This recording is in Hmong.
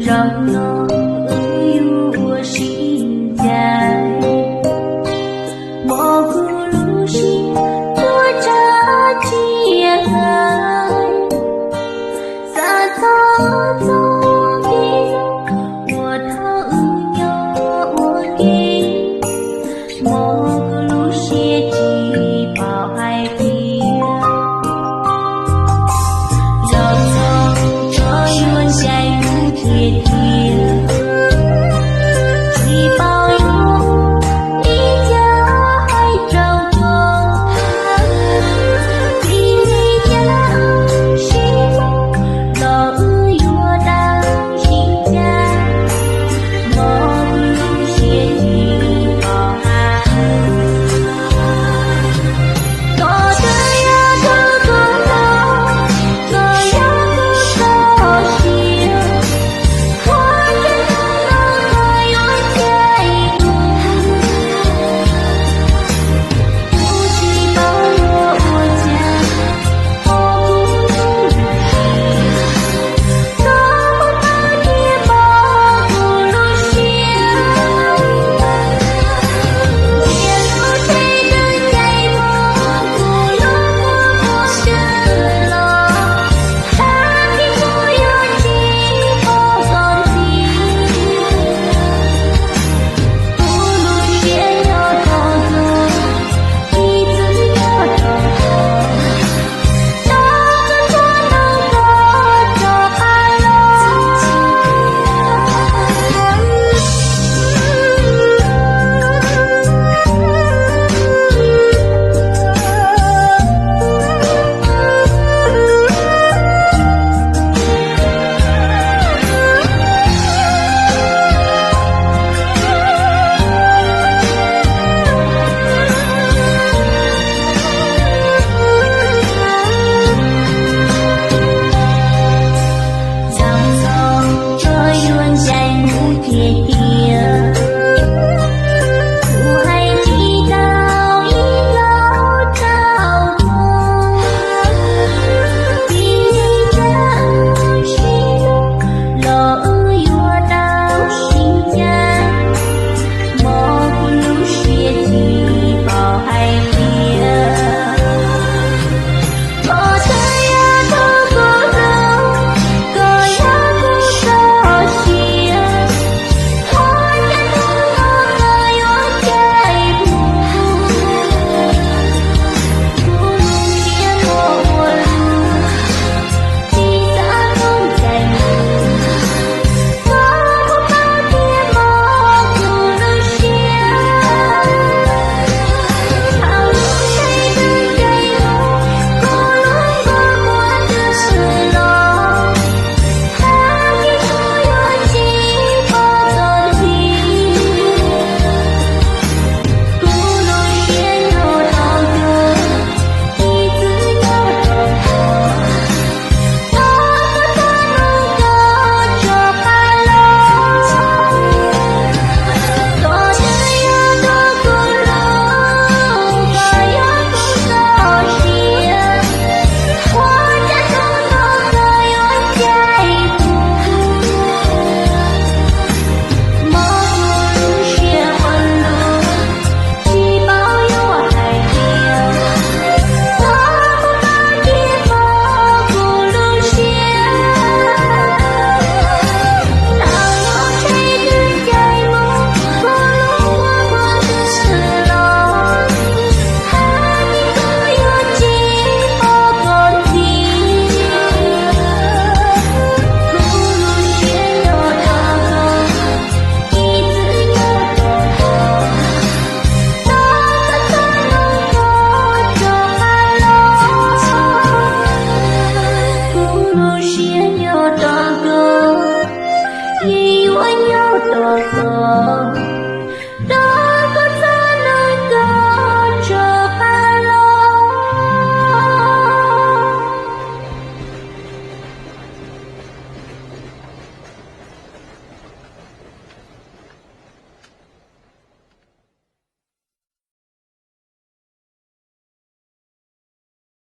Zaum no wb yuav ua sib ncaim, muab kuv lub siab tuav tsa tsiaj hlais. Xav txog txoj kev hlub uas thaum wb nyob ua ke, muab kuv lub siab tsis paub hais tias, zaum no tsuas yuav ncaim kuv tiag tiag, tsis paub yuav ua li cas hais rau koj. Vim li cas wb sib hlub los wb yuav tau sib ncaim, muab kuv lub siab tsis paub hais. Koj twb yog tus koj hlub, koj yog kuv txoj sia, ua cas hnub no koj yuav cais kuv. Kuv tsis paub yuav ua cas, Zaum no tsuas yuav ncaim kuv tiag tiag,